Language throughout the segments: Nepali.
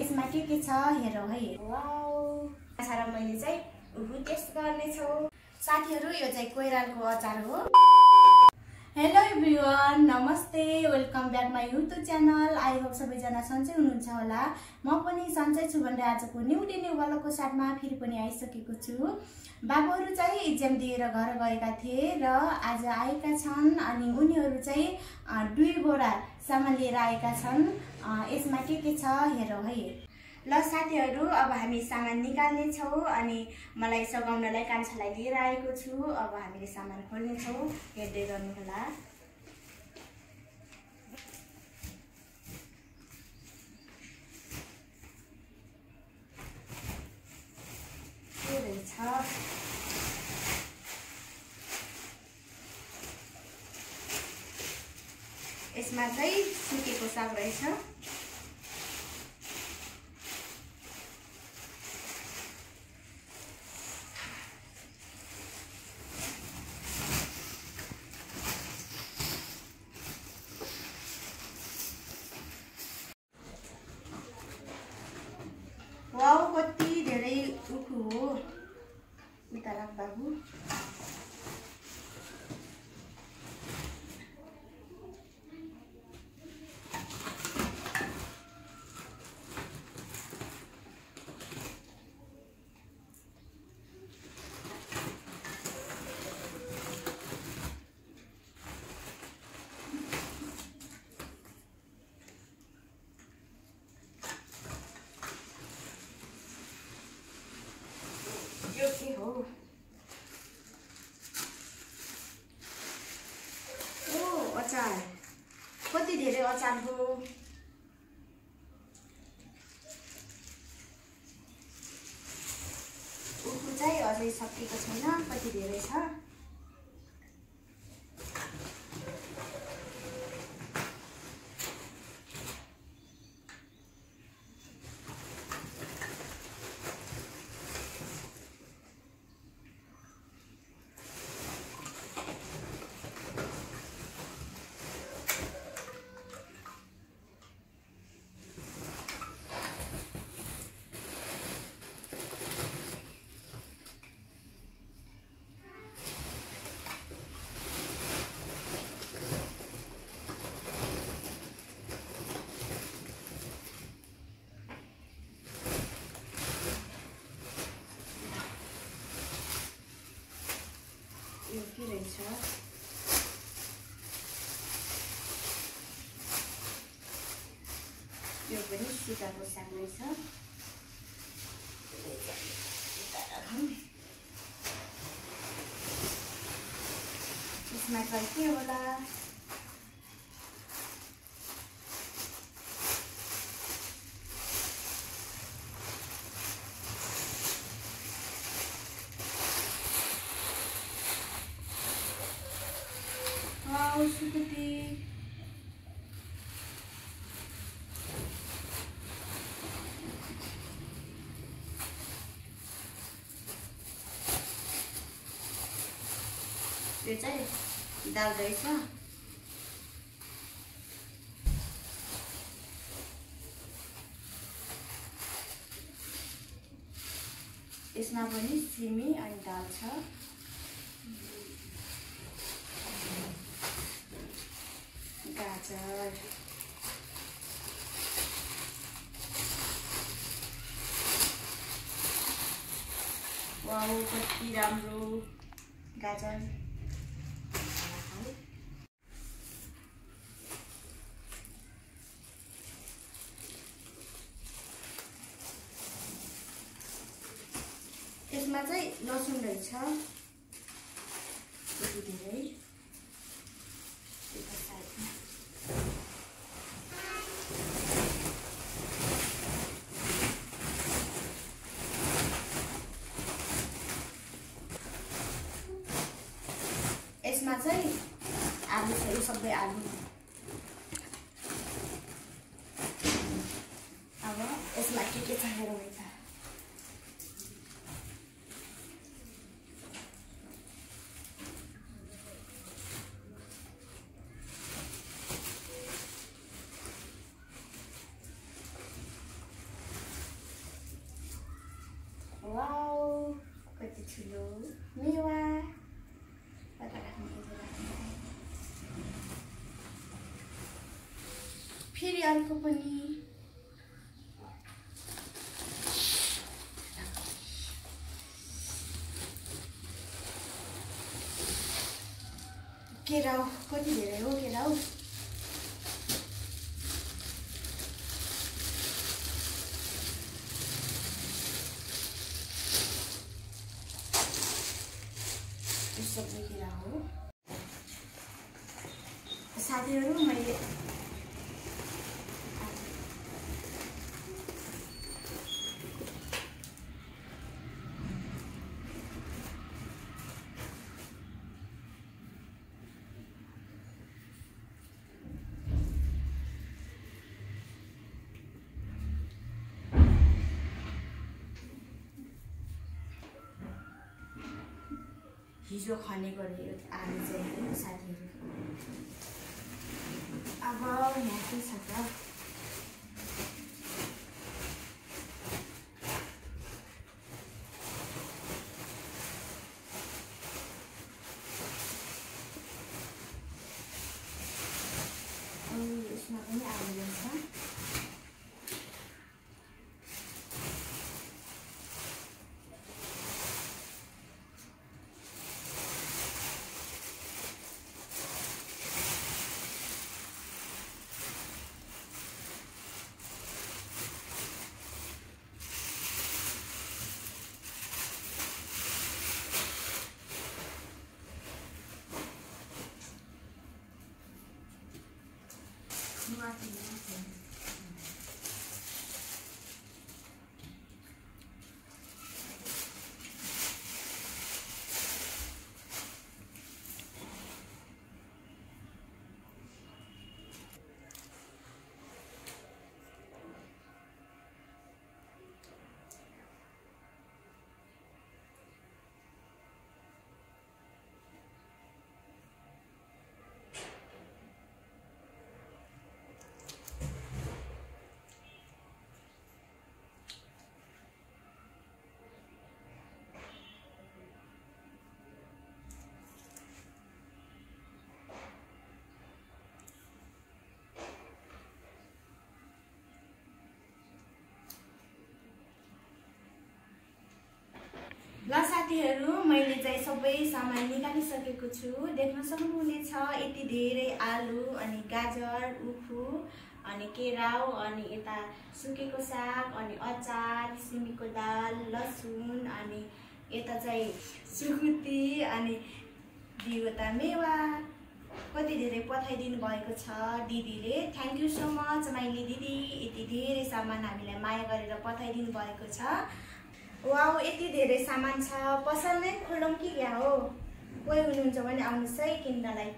यसमा के छ हेरौँ है। वाउ अचार मैले चाहिँ टेस्ट गर्ने छौ साथीहरु। यो चाहिँ कोइरालको अचार हो। हेलो एभ्रिवान, नमस्ते, welcome back my YouTube channel. I hope सबैजना सन्चै हुनुहुन्छ होला। म पनि सन्चै छु भनेर आजको न्यू डे न्यू व्लगको साथमा फेरि पनि आइसकेको छु। बाबुहरू चाहिँ एक्जाम दिएर घर गएका थिए र आज आएका छन् अनि उनीहरू चाहिँ 2 बोरा सामान लिएर आएका छन्। यसमा के छ हेरौँ है। ल साथीहरु, अब हामी सामान निकाल्ने छौं अनि मलाई सघाउनलाई कान्छालाई लिएर आएको छु। अब हामीले सामान खोल्ने छौं, हेर्दै गर्नु होला। के रहेछ? यसमा चाहिँ सुकेको साग रहेछ। वाउ, कति धेरै उखु हो। उता राख बाबु। के हो? ओ अचार, कति धेरै अचार हो। उखु चाहिँ अझै सकिएको छैन, कति धेरै छ। यो के रहेछ? यो पनि सुकाएको साग रहेछ। यसमा चाहिँ के होला? सुकुटी। यो चाहिँ दाल रहेछ। यसमा पनि सिमी अनि दाल छ। गाजर, वाउ कति राम्रो गाजर। यसमा चाहिँ लसुन रहेछ, कति धेरै। यसमा चाहिँ आलु छ, यो सबै आलु। अब यसमा के छ हेरौँ है त। छु यो मेवा फेरि अर्को पनि केराउ कति धेरै हो केराउ सबै केरा हो साथीहरु मैले हिजो खाने गरे आलु चाहिँ साथीहरु अब यहाँ के छ त यसमा पनि आलु जान्छ ल साथीहरु मैले चाहिँ सबै सामान निकालिसकेको छु देख्न सक्नुहुनेछ यति धेरै आलु अनि गाजर उखु अनि केराउ अनि यता सुकेको साग अनि अचार सिमीको दाल लसुन अनि यता चाहिँ सुकुटी अनि दिवता मेवा कति धेरै पठाइदिनु भएको छ दिदीले थ्यांक यू सो मच माइली दिदी यति धेरै सामान हामीलाई माया गरेर पठाइदिनु भएको छ वाउ यति धेरै सामान छ पसल नै खोलौं कि क्या हो कोही हुनुहुन्छ भने आउनुस् है किन्नलाई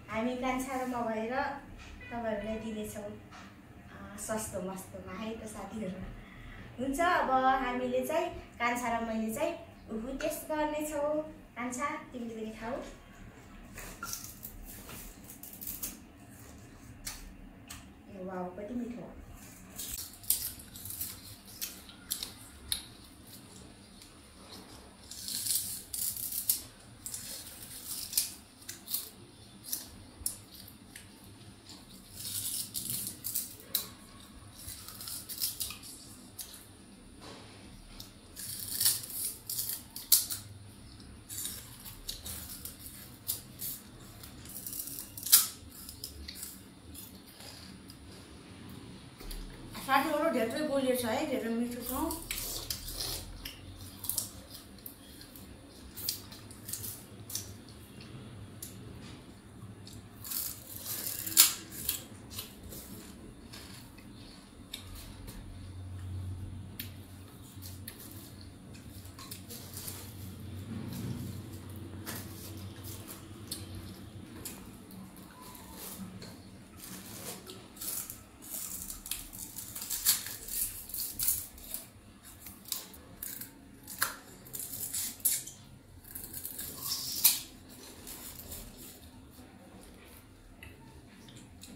हामी कान्छारमा भएर तपाईहरुलाई दिनेछौं सस्तो मस्तोमा है त साथीहरु हुन्छ अब हामीले चाहिँ कान्छा र मैले चाहिँ उहु टेस्ट गर्ने छौ कान्छा तिमीले पनि खाऊ ए वाउ कति मिठो साथीहरु धेरै बोलेछ है धेरै मिठो छ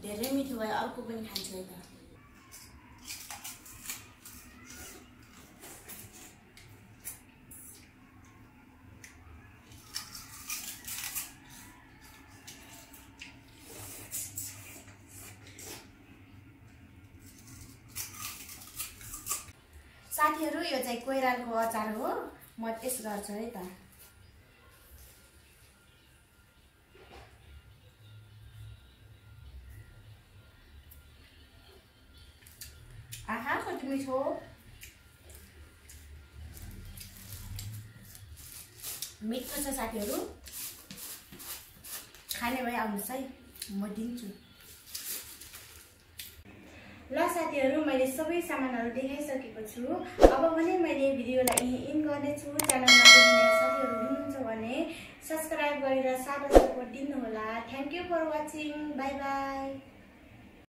धेरै मिठो भयो अर्को पनि खान्छु है त साथीहरू यो चाहिँ कोइरालको अचार हो। म टेस्ट गर्छु है त। आहा कति मिठो। मिठो छ साथीहरू, खाने भए आउनुहोस् है, म दिन्छु। ल साथीहरू, मैले सबै सामानहरू देखाइसकेको छु। अब भने मैले भिडियोलाई इन गर्नेछु। च्यानलमा नयाँ साथीहरू हुनुहुन्छ भने सब्स्क्राइब गरेर साथ सपोर्ट दिनुहोला। Thank you for watching. Bye by.